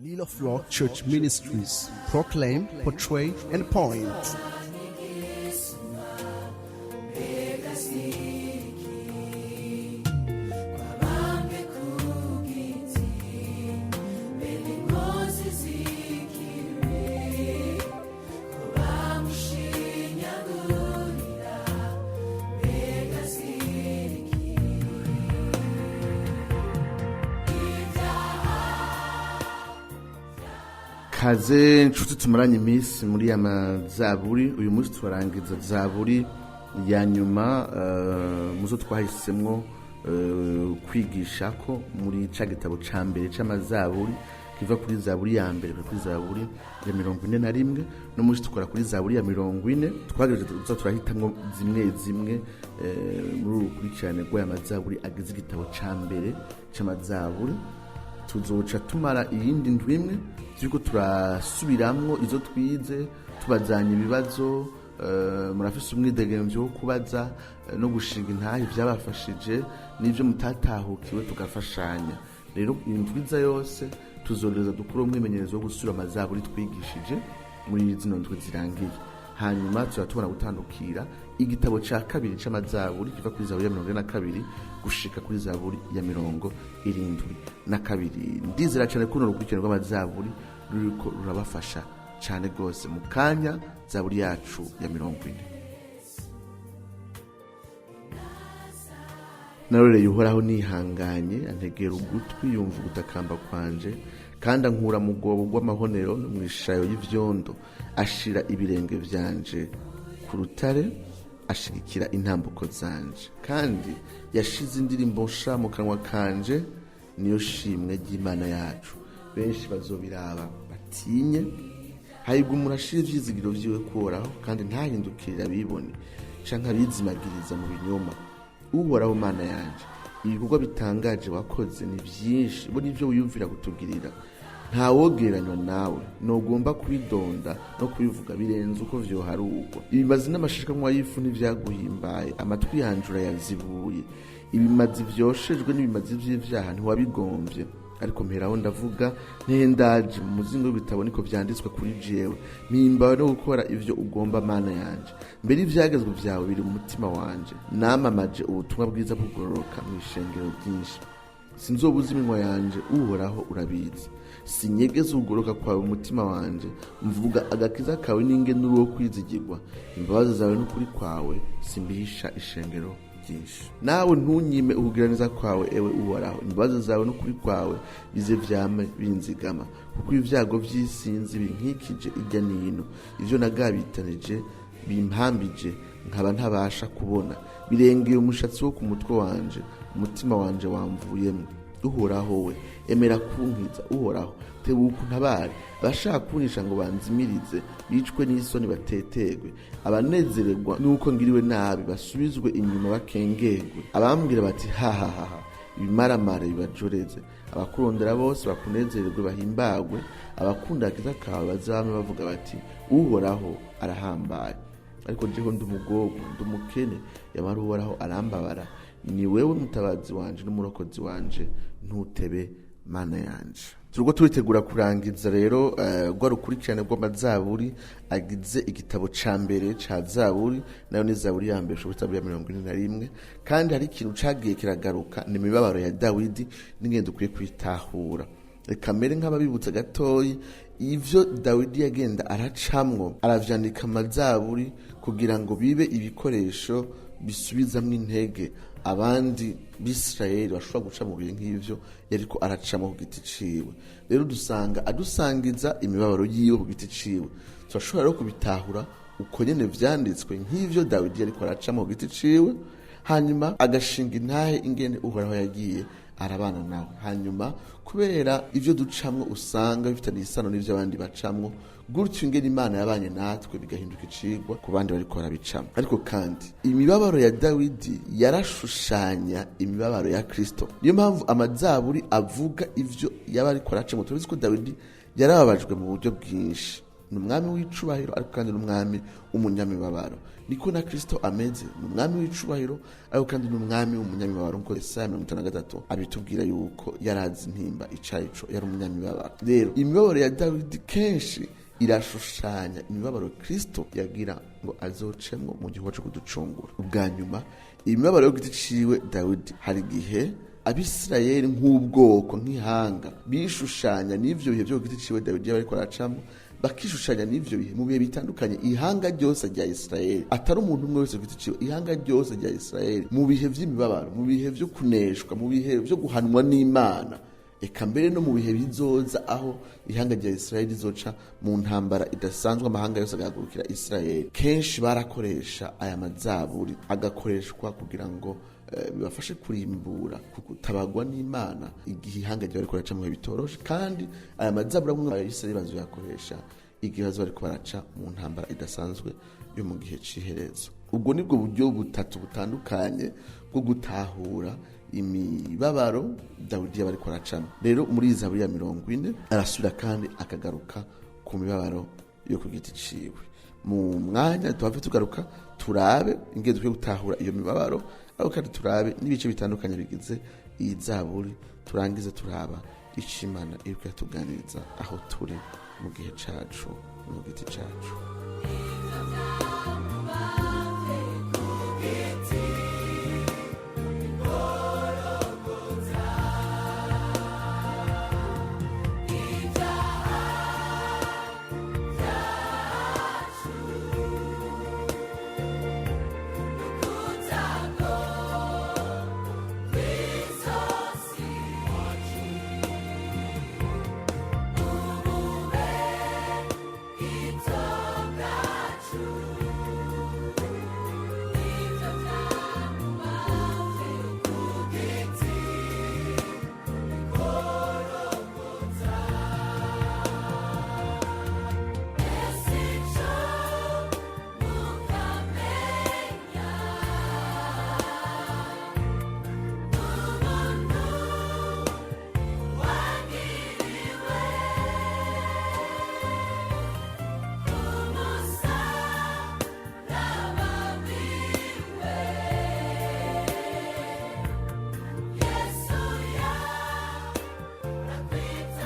Lil of Rock Church Ministries proclaim, portray, and point. Kaze nshuti tumaranye iminsi muri ya mazaburi. Uyu munsi turarangiza zaburi ya nyuma muzo twahisemwo kwigisha ko muri ca gitabo ca mbere c'amazaburi kiva kuri zaburi ya mbere kugera kuri zaburi ya 41. No munsi tukora kuri zaburi ya 40. Twagerageje tuza turahitamwo zimwe zimwe muri uru rukurikirane rw'aya mazaburi agize igitabo ca mbere c'amazaburi. Tuzoca tumara iyindi ndwi imwe turiko turasubiramwo izo twize, tubazanya ibibazo. Murafise umwidegemvyo wo kubaza no gushinga intahe ivyabafashije n'ivyo mutatahukiwe, tugafashanya. Rero indwiza yose tuzoreza dukore umwimenyerezo wo gusubira amazaburi twigishije muri zino ndwi zirangiye. Hanyuma tuba tubona gutandukira igitabo ca kabiri c'amazaburi kiva kuri zaburi ya 42 gushika kuri zaburi ya 72. Ndizera cane ko runo rukurikirane rw'amazaburi ruriko rurabafasha cane rwose. Mu kanya zaburi yacu ya 40. Naroreye Uhoraho nihanganye, antegera ugutwi, yumva ugutakamba kwanje, kandi ankura mu rwobo rw'amahonero no mu ishayo y'ivyondo. Ashira ibirenge vyanje ku rutare, ashigikira intambuko zanje, kandi yashize indirimbo nsha mu kanwa kanje, niyo shimwe ry'Imana yacu. Benshi bazobiraba batinye. Hahirwa umuntu ashira ivyizigiro vyiwe kuhoraho, kandi ntahindukirire abibone canke abizimagiriza mu binyoma. Uhoraho Mana yanje, ibikorwa bitangaje wakoze ni vyinshi, bo nivyo wiyumvira kutugirira. Ntawogereranywa nawe, ntugomba kubidonda no kubivuga birenze uko vyoharurwa. Ibimazi n'amashikanwa y'ifu ntivyaguhimbaye, amatwi yanje urayazibuye. Ibimazi vyoshejwe n'ibimazi vy'ivyaha ntiwabigomvye. Ariko mperaho ndavuga, ntendaje mu muzingo w'ibitabo, niko vyanditswe kuri jewe. Mpimbawe no gukora ivyo ugomba, Mana yanje, mbere ivyagezwe vyawe biri mu mutima wanje. Namamaje ubutumwa bwiza bugororoka mu ishengero ryinshi. Sinzobuza iminwa yanje, Uhoraho urabizi. Sinyegeze ugoroka kwawe umutima wanje, mvuga agakiza kawe n'ingene uri uwo kwizigirwa. Imbabazi zawe n'ukuri kwawe simbihisha ishengero ryinshi. Nawe ntunyime ukugiraneza kwawe, ewe Uhoraho. Imbabazi zawe n'ukuri kwawe bize vyame binzigama, kuko ibyago vy'isinzi binkikije irya nino. Ivyo nagabitanije bimpambije, nkaba ntabasha kubona. Birengeye umushatsi wo ku mutwe wanje, umutima wanje wamvuyemwo. Uhoraho we, emera kunkiza. Uhoraho, tebuka untabare. Abashaka kunyica ngo banzimirize bicwe n'isoni batetegwe. Abanezererwa n'uko ngiriwe nabi basubizwe inyuma bakengerwe. Abambwira bati hahahaha, ibimaramare bibajoreze. Abakurondera bose bakunezererwe bahimbagwe. Abakunda agakiza kawe bazame bavuga bati Uhoraho arahambaye. Ariko jeho ndi umugorwa, ndi umukene, yamara Uhoraho arambabara. Ni wewe mutabazi wanje n'umurokozi wanje, ntutebe Mana yanje. Turiko turitegura kurangiza rero rwa rukurikirane rw'amazaburi agize igitabo ca mbere ca zaburi, nayo ni zaburi ya mbere ushobora zaburi ya 41. Kandi hari ikintu cagiye kiragaruka, ni imibabaro ya Dawidi n'ingene dukwiye kwitahura. Reka mbere nk'ababibutsa gatoyi ivyo Dawidi yagenda aracamwo, aravyandika amazaburi kugira ngo bibe ibikoresho bisubizamwo intege abandi Bisirayeli bashobora guca mu bihe nk'ivyo yariko aracamo ku giti ciwe. Rero dusanga adusangiza imibabaro yiwe ku giti ciwe. Turashobora rero kubitahura uko nyene vyanditswe nk'ivyo Dawidi yariko aracamo ku giti ciwe, hanyuma agashinga intahe ingene Uhoraho yagiye arabana nawe. Hanyuma kubera ivyo ducamwo usanga bifitanye isano n'ivyo abandi bacamwo, gutyo ingene Imana yabanye natwe bigahinduka icigwa ku bandi bariko barabicamwo. Ariko kandi imibabaro ya Dawidi yarashushanya imibabaro ya Kristo. Niyo mpamvu amazaburi avuga ivyo yaba ariko aracamwo. Turabizi ko Dawidi yarababajwe mu buryo bwinshi. Ni umwami w'icubahiro, ariko kandi ni umwami w'umunyamibabaro. Niko na Kristo ameze, ni umwami w'icubahiro, ariko kandi ni umwami w'umunyamibabaro, nkuko Yesaya 53 abitubwira yuko yarazi intimba icayico, yari umunyamibabaro. Rero imibabaro ya Dawidi kenshi irashushanya imibabaro Kristo yagira ngo azocemwo mu gikorwa co kuducungura. Ubwa nyuma, imibabaro yo giti ciwe Dawidi, hari igihe Abisirayeli nk'ubwoko, nk'ihanga, bishushanya n'ivyo bihe vyo ku giti ciwe Dawidi yaba ariko aracamwo, bakishushanya n'ivyo bihe mu bihe bitandukanye. Ihanga ryose rya Isirayeli, atari umuntu umwe wese ku giti ciwe, ihanga ryose rya Isirayeli mu bihe vy'imibabaro, mu bihe vyo kuneshwa, mu bihe vyo guhanwa n'Imana, eka mbere no mu bihe bizoza aho ihanga rya Isirayeli rizoca mu ntambara idasanzwe, amahanga yose agahagurukira Isirayeli. Kenshi barakoresha aya mazaburi, agakoreshwa kugira ngo bibafashe kurimbura kutabagwa n'Imana igihe ihanga rya bariko baraca mu bihe bitoroshe. Kandi aya mazaburi amwe Abayisirayeli bazoyakoresha igihe bazoba bariko baraca mu ntambara idasanzwe yo mu gihe c'iherezo. Ubwo nibwo buryo butatu butandukanye bwo gutahura imibabaro Dawidi yaba ariko aracamo. Rero muri Zaburi ya 40 arasubira kandi akagaruka ku mibabaro yo ku giti ciwe. Mu mwanya tuhave tugaruka turabe ingene dukwiye gutahura iyo mibabaro, ariko kandi turabe n'ibice bitandukanye bigize iyi zaburi, turangize turaba ico Imana iriko iratuganiriza aho turi mu gihe cacu, mu giti cacu.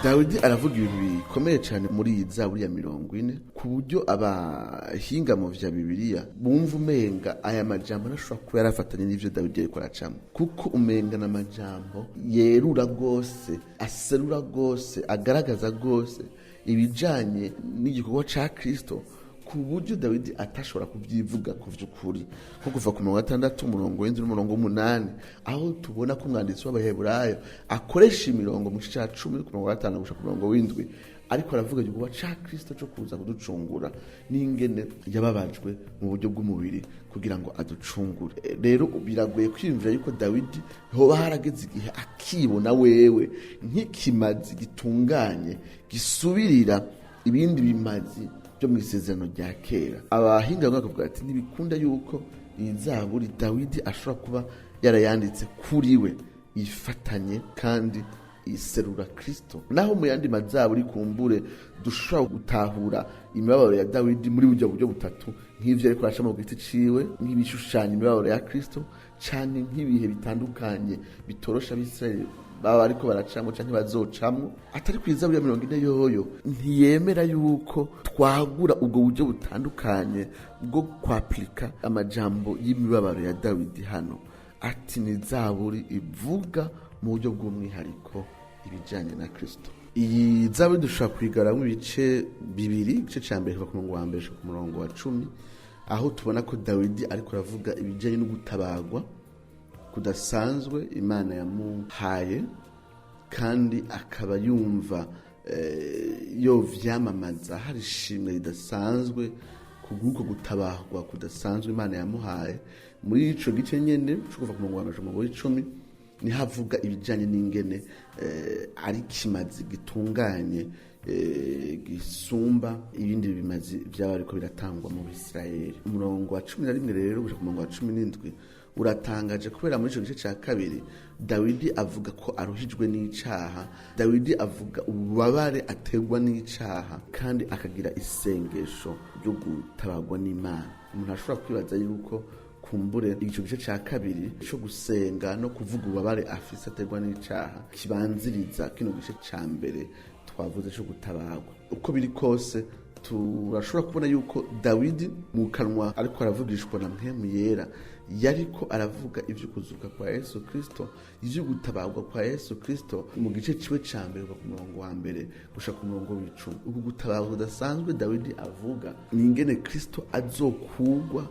Dawidi aravuga ibintu bikomeye cyane muri iyi zaburi ya 40, ku buryo abahinga mu vya Bibiliya bumva umenga aya majambo arashobora kuba yarafatanye n'ivyo Dawidi yariko aracamo, kuko umenga n'amajambo yerura rwose, aserura rwose, agaragaza rwose ibijanye n'igikorwa ca Kristo, ku buryo Dawidi atashobora kubyivuga ku vy'ukuri. Nko kuva ku murongo 6, umurongo 7 n'umurongo 8, aho tubona ko umwanditsi w'Abaheburayo akoresha imirongo mu gice ca 10 ku murongo wa 5 gushika ku murongo 7, ariko aravuga igikorwa ca Kristo co kuza kuducungura n'ingene yababajwe mu buryo bw'umubiri kugira ngo aducungure. Rero biragoye kwiyumvira yuko Dawidi hoba harageze igihe akibona wewe nk'ikimazi gitunganye gisubirira ibindi bimazi byo mu isezerano rya kera. Abahinga bamwe bakavuga ati ntibikunda yuko iyi zaburi Dawidi ashobora kuba yarayanditse kuri we, ifatanye kandi iserura Kristo. Naho mu yandi mazaburi kumbure dushobora gutahura imibabaro ya Dawidi muri buryo buryo butatu, nk'ivyo ariko araca mu giti ciwe, nk'ibishushanya imibabaro ya Kristo, canke nk'ibihe bitandukanye bitorosha Abisirayeli baba ariko baracamwo canke bazocamwo. Atari kw'izaburi ya 40 yoyo ntiyemera yuko twagura ubwo buryo butandukanye bwo kwaplika amajambo y'imibabaro ya Dawidi hano. Ati ni zaburi ivuga mu buryo bw'umwihariko ibijanye na Kristo. Iyi zaburi dushobora kuyigaramwo ibice bibiri. Igice ca mbere kuva ku murongo wa mbere gushika ku murongo wa 10, aho tubona ko Dawidi ariko aravuga ibijanye no gutabagwa kudasanzwe Imana yamuhaye, kandi akaba yumva yo vyamamaza hari ishimwe ridasanzwe kubw'uko gutabagwa kudasanzwe Imana yamuhaye. Muri ico gice nyene co kuva ku murongo wa mbere gushika ku murongo w'icumi, niho avuga ibijanye n'ingene ari kimazi gitunganye gisumba ibindi bimazi byaba ariko biratangwa mu Bisirayeli. Umurongo wa 11 rero gushika ku murongo wa 17 Uratangaje kubera muri ico gice ca kabiri Dawidi avuga ko aruhijwe n'icaha. Dawidi avuga ububabare aterwa n'icaha, kandi akagira isengesho ryo gutabarwa n'Imana. Umuntu ashobora kwibaza yuko kumbure ico gice ca kabiri co gusenga no kuvuga ububabare afise aterwa n'icaha kibanziriza kino gice ca mbere twavuze co gutabarwa. Uko biri kose, turashobora kubona yuko Dawidi mu kanwa ariko aravugishwa na Mpwemu Yera yariko aravuga ivyo kuzuka kwa Yesu Kristo, ivyo gutabarwa kwa Yesu Kristo mu gice ciwe ca mbere, kuva ku murongo wa mbere gushika ku murongo w'icumi. Uku gutabarwa kudasanzwe Dawidi avuga ni ingene Kristo azokugwa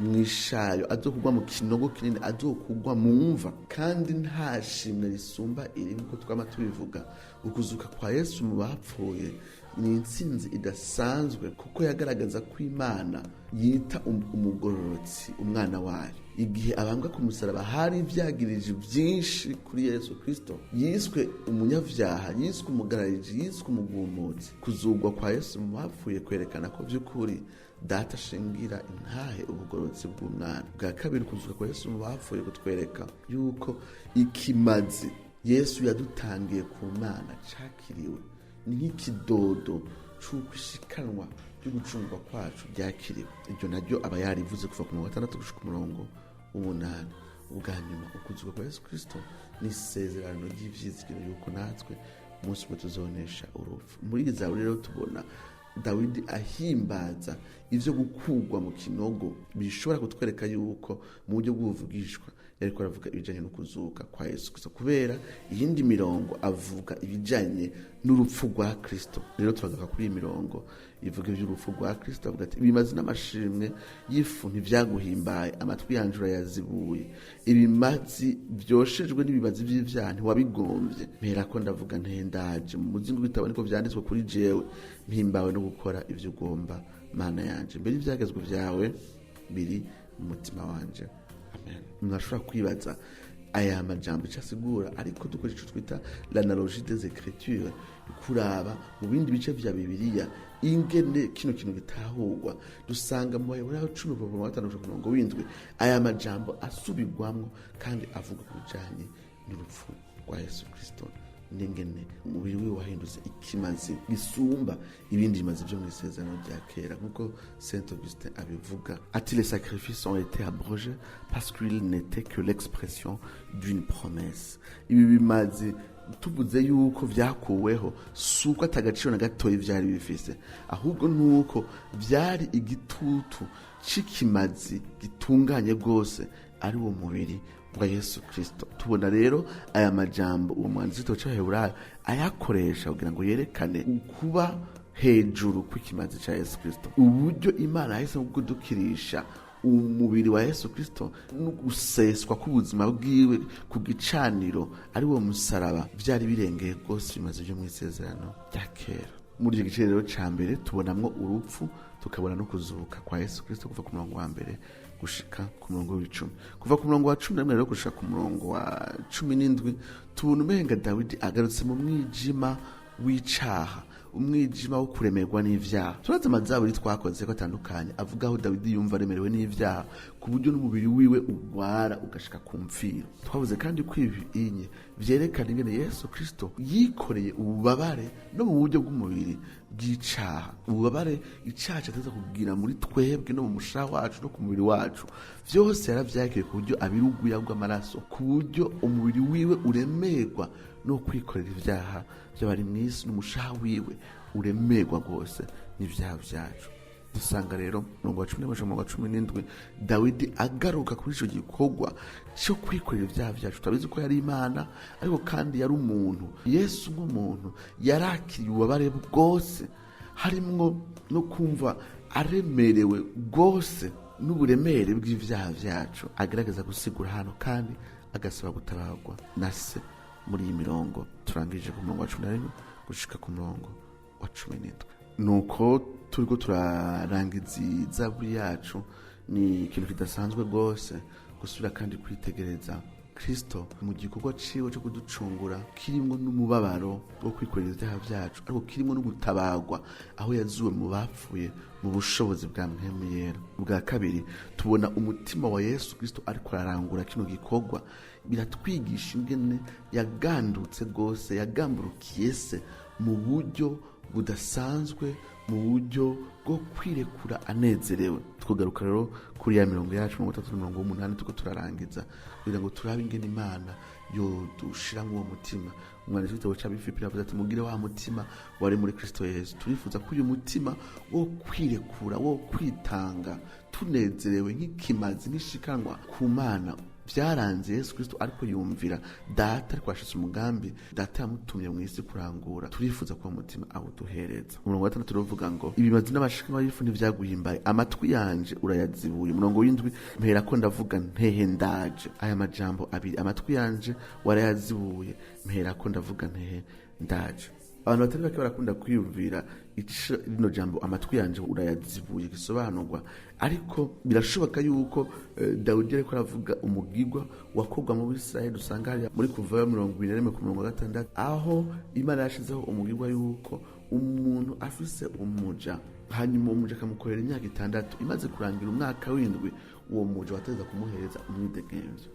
mwishayo, azokugwa mu kinogo kinini, azokugwa mu mva, kandi nta shimwe risumba iri. Nkuko twama tubivuga, ukuzuka kwa Yesu mu bapfuye ni intsinzi idasanzwe, kuko yagaragaza ko Imana yita umugororotsi umwana wayo. Igihe abambwa ku musaraba hari ivyagirije vyinshi kuri Yesu Kristo: yiswe umunyavyaha, yiswe umugarariji, yiswe umugumutsi. Kuzugwa kwa Yesu mu bapfuye kwerekana ko vy'ukuri Data ashingira intahe ubugororotsi bw'umwana. Bwa kabiri, kuzuka kwa Yesu mu bapfuye kutwereka yuko ikimazi Yesu yadutangiye ku Mana cakiriwe, ni nk'ikidodo c'uko ishikanwa ry'ugucungwa kwacu ryakiriwe. Iryo naryo aba yarivuze kuva ku murongo wa gatandatu gushika ku murongo w'umunani. Ubwa nyuma, ukuzuka kwa Yesu Kristo ni isezerano ry'ivyizigiro yuko natwe umunsi umwe tuzonesha urupfu. Muri iyi zaburi rero tubona Dawidi ahimbaza ivyo gukugwa mu kinogo, bishobora kutwereka yuko mu buryo bw'ubuvugishwa yariko aravuga ibijanye no kuzuka kwa Yesu Kristo, kubera iyindi mirongo avuga ibijanye n'urupfu rwa Kristo. Rero turagaruka kuri iyi mirongo ivuga ivy'urupfu rwa Kristo. Avuga ati: "Ibimazi n'amashimwe y'ifu ntivyaguhimbaye, amatwi yanje urayazibuye. Ibimazi vyoshejwe n'ibimazi vy'ivyaha ntiwabigomvye. Mperako ndavuga ntendaje, mu muzingo w'ibitabo niko vyanditswe kuri jewe, mpimbawe no gukora ivyo ugomba, Mana yanje. Mbere ivyagezwe vyawe biri mu mutima wanje." Amen. Umuntu ashobora kwibaza aya majambo icyo asigura, ariko dukoresha icyo twita l'analogie des écritures, kuraba mu bindi bice vya Bibiliya ingene kino kintu gitahurwa, dusanga mu Baheburayo 10 kuva ku murongo wa 5 gushika ku murongo w'indwi aya majambo asubirwamwo kandi avuga ku bijanye n'urupfu rwa Yesu Kristo n'ingene umubiri wiwe wahindutse ikimazi gisumba ibindi bimazi byo mu isezerano rya kera, nk'uko Saint Augustin abivuga ati: "Les sacrifices ont été abrogés parce qu'ils n'étaient que l'expression d'une promesse." Ibi bimazi tuvuze yuko vyakuweho si uko atagaciro na gatoyi vyari bifise, ahubwo nuko vyari igitutu c'ikimazi gitunganye rwose, ari wo mubiri wa Yesu Kristo. Tubona rero aya majambo uwo mwanditsi w'igitabo c'Abaheburayo ayakoresha kugira ngo yerekane ukuba hejuru kw'ikimazi ca Yesu Kristo, uburyo Imana yahisemo kudukirisha umubiri wa Yesu Kristo no guseswa k'ubuzima bwiwe ku gicaniro, ari wo musaraba, vyari birengeye rwose bimaze byo mu isezerano rya kera. Muri icyo gice rero ca mbere tubonamwo urupfu, tukabona no kuzuka kwa Yesu Kristo, kuva ku murongo wa mbere gushika ku murongo w'icumi. Kuva ku murongo wa 11 rero gushika ku murongo wa 17, tubona umenga Dawidi agarutse mu mwijima w'icaha, umwijima wo kuremerwa n'ivyaha. Turazi amazaburi twakoze ko atandukanye avuga aho Dawidi yumva aremerewe n'ivyaha ku buryo n'umubiri wiwe ugwara ugashika ku mfiro. Twavuze kandi ko ibi inye vyerekana ingene Yesu Kristo yikoreye ububabare no mu buryo bw'umubiri bw'icaha, ububabare icaha cateza kugira muri twebwe no mu mushaha wacu no ku mubiri wacu. Vyose yaravyakiriye ku buryo abira uguya bw'amaraso, ku buryo umubiri wiwe uremerwa no kwikorera ivyaha by'abari mw'isi, n'umushaha wiwe uremerwa rwose n'ivyaha vyacu. Dusanga rero murongo wa 11, umurongo wa 17, Dawidi agaruka kuri ico gikorwa cyo kwikorera ivyaha vyacu. Turabizi ko yari Imana, ariko kandi yari umuntu. Yesu nk'umuntu yarakiriye ububabare bwose, harimwo no kumva aremerewe rwose n'uburemere bw'ivyaha vyacu, agerageza gusigura hano kandi agasaba gutabarwa na Se muri iyi mirongo turangije, ku murongo wa 11 gushika ku murongo wa 17. Nuko turiko turarangiza izaburi yacu, ni ikintu kidasanzwe rwose gusubira kandi kwitegereza. Kristo mu gikorwa ciwe cyo kuducungura kirimwo n'umubabaro wo kwikorera ibyaha byacu, ariko kirimwo no gutabagwa aho yazuwe mu bapfuye mu bushobozi bwa Mpwemu Yera. Ubwa kabiri, tubona umutima wa Yesu Kristo ariko ararangura kino gikorwa. Biratwigisha ingene yagandutse rwose, yagamburukiye se mu buryo budasanzwe, mu buryo bwo kwirekura anezerewe. Tugaruka rero kuri ya mirongo yacu 38, tuko turarangiza kugira ngo turabe ingene Imana yodushira uwo mutima. Umwanditsi w'igitabo c'Abifilipi yavuze ati: "Mugire wa mutima wari muri Kristo Yesu." Turifuza ko uyu mutima wo kwirekura, wo kwitanga tunezerewe nk'ikimazi n'ishikanwa ku Mana byaranze Yesu Kristo ariko yumvira Data, ariko yashitse umugambi Data yamutumye mu isi kurangura. Turifuza kuba umutima awuduhereza. Umurongo wa 6 uravuga ngo: "Ibimazi n'abashikanwa y'ifu ntivyaguhimbaye, amatwi yanje urayazibuye." Umurongo w'indwi: "Mpera ko ndavuga ntehe ndaje." Aya majambo abiri, amatwi yanje warayazibuye, mpera ko ndavuga ntehe ndaje. Abantu batari bake barakunda kwiyumvira ico rino jambo "amatwi yanje urayazibuye" gisobanurwa, ariko birashoboka yuko Dawidi ariko aravuga umugigwa wakorwa mu Bisirayeli usanga hariya muri Kuvayo 21 ku mirongo 6, aho Imana yashizeho umugigwa yuko umuntu afise umuja, hanyuma umuja akamukorera imyaka 6, imaze kurangira umwaka w'indwi, uwo muja wateza kumuhereza umwidegemvyo.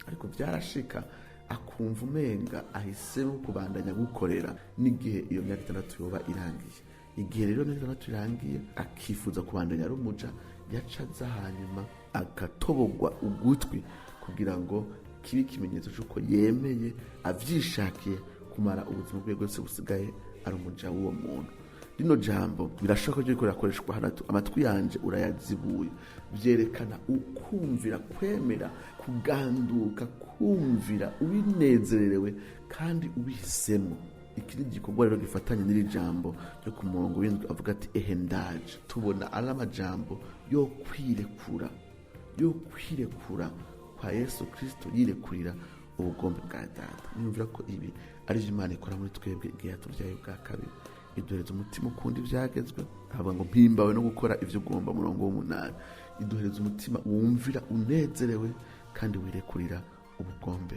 Ariko byarashika akumva umenga ahisemo kubandanya gukorera n'igihe iyo myaka 6 yoba irangiye. Igihe rero imyaka 6 irangiye akifuza kubandanya ari umuja, yaca aza hanyuma agatobogwa ugutwi kugira ngo kibe ikimenyetso cy'uko yemeye avyishakiye kumara ubuzima bwe bwose busigaye ari umuja w'uwo muntu. Rino jambo birashoboka ko riko rirakoreshwa hano, amatwi yanje urayazibuye, byerekana ukumvira, kwemera kuganduka, kumvira ubinezererewe kandi ubihisemo. Iki ni igikorwa rero gifatanye n'iri jambo ryo ku murongo w'indwi avuga ati: "Ehe ndaje." Tubona ari amajambo yo kwirekura, yo kwirekura kwa Yesu Kristo yirekurira ubugombe bwa Data. Niyumvira ko ibi ari byo Imana ikora muri twebwe igihe yatubyaye ubwa kabiri: iduhereza umutima ukunda ibyagezwe, avuga ngo: "Mpimbawe no gukora ibyo ugomba." Murongo w'umunani, iduhereza umutima wumvira unezerewe kandi wirekurira ubugombe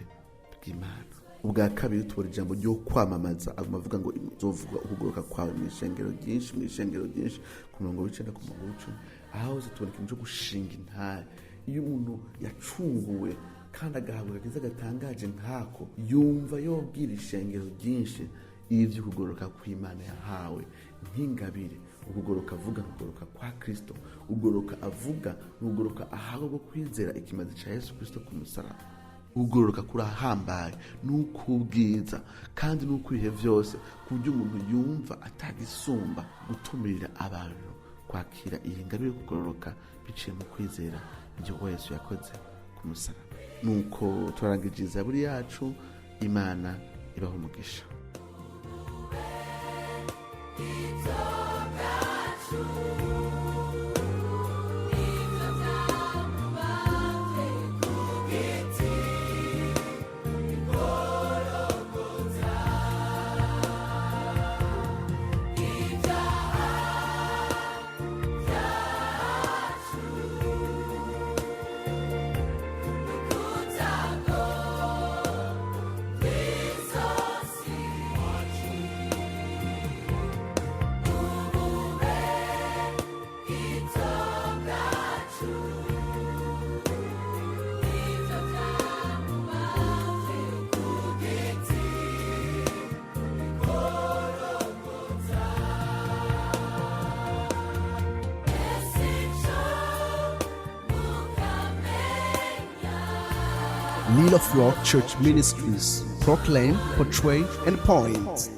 bw'Imana. Ubwa kabiri, tubona ijambo ryo kwamamaza. Aguma avuga ngo: "Nzovuga ukugoroka kwawe mu ishengero ryinshi, mu ishengero ryinshi." Ku murongo w'icenda, ku murongo w'icumi, aho hose tubona ikintu cyo gushinga intare. Iyo umuntu yacunguwe kandi agahabwa agakiza gatangaje nk'ako, yumva yobwira ishengero ryinshi ivy'ukugoroka kw'Imana yahawe nk'ingabire. Ukugoroka avuga ukugoroka kwa Kristo, ukugoroka avuga ni ukugoroka ahawe bwo kwizera ikimazi ca Yesu Kristo ku musaraba. Ugororoka kurahambaye n'ukubwiza kandi n'uko ibihe byose, ku buryo umuntu yumva atagisumba gutumirira abantu kwakira iyi ngabire yo kugororoka biciye mu kwizera igikorwa Yesu yakoze ku musaraba. Nuko turarangije zaburi yacu. Imana ibaha umugisha. Lil of Rock Church Ministries proclaim, portray, and point.